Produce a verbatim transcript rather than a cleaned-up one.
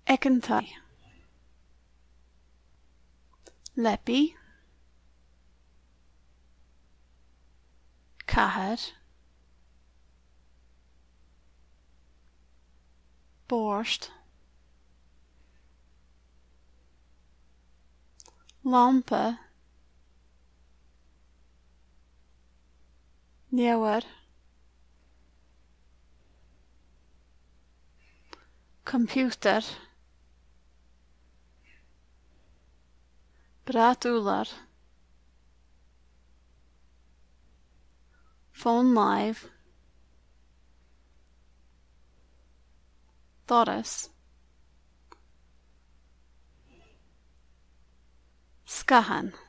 Aig an taigh. Leabaidh. Cathair. Bòrd. Lampa. Leabhar. Computer. Brat-ùrlair. Fòn-làimh. Doras. Sgàthan.